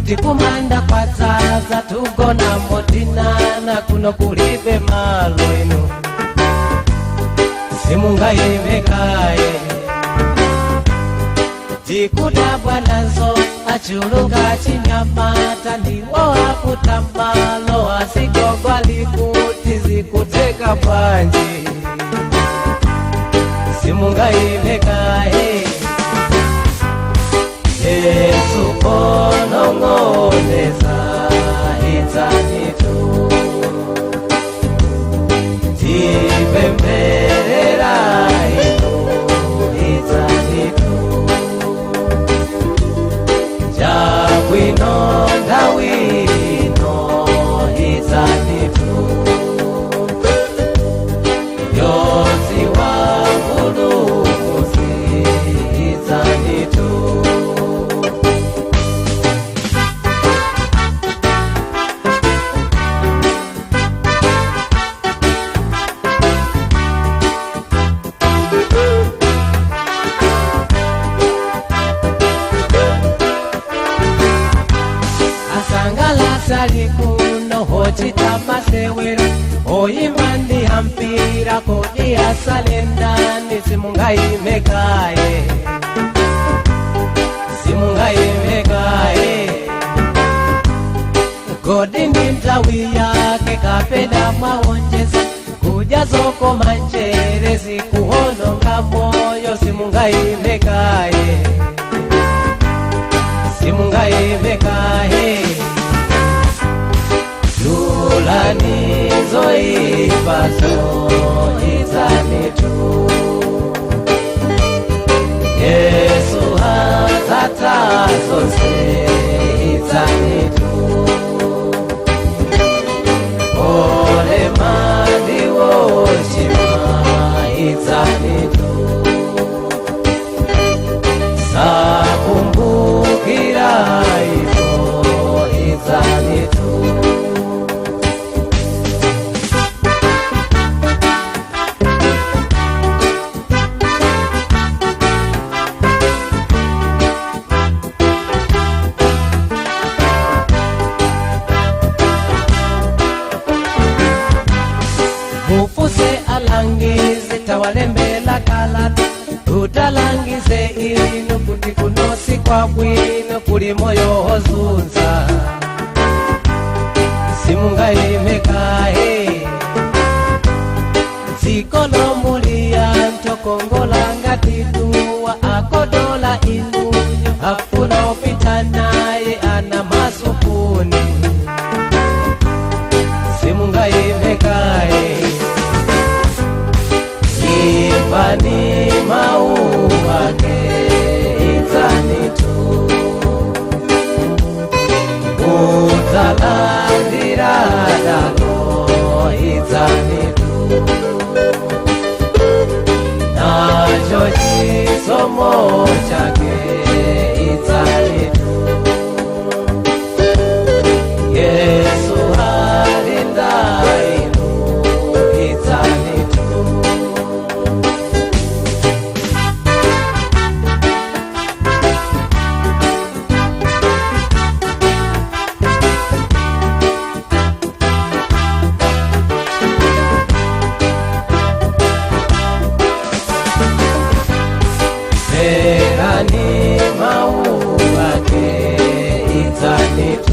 Kuti kumanda kwatsaza tugona motinana kuno kulibe malo inu simungayimekaye tikudabwa nazo achuluka chinyamata ndiwo akutambalo asigogwa likuti zikuteka bwanji simungayimekaye Yesu onong'oneza idzanitu tipemberera inu idzanitu chabwino ndawino idzanitu yoziwa mpulumutsi idzanitu. Asangalasa kuno hochita masewera oyimba ndi ampira kodi asale ndani simungayimekaye simungayimekaye kodi ndi nthawi yake kapena mwaonjeza kudya zokoma njere zikuwononga moyo simungayimekaye simungayimekaye Lulani zoipazo idzanitu Yesu hazata zonse idzanitu Olema ndiwo chima idzanitu Sakumbukira izo idzanitu. Mufuse alangize tawalembela kalata tutalangize inu kuti kunosi kwa bwino kuli moyo hozunza simungayimekaye dziko lomuliya ntokongola ngati duwa akodola inuyo afuna opita naye ana masupuni simungayimekaye Ipani mau ake idzanitu Udzalandira dalo idzanitu Nacho chisomo chake idzanitu Yesu alinda inu idzanitu. Verani mau ake idzanitu.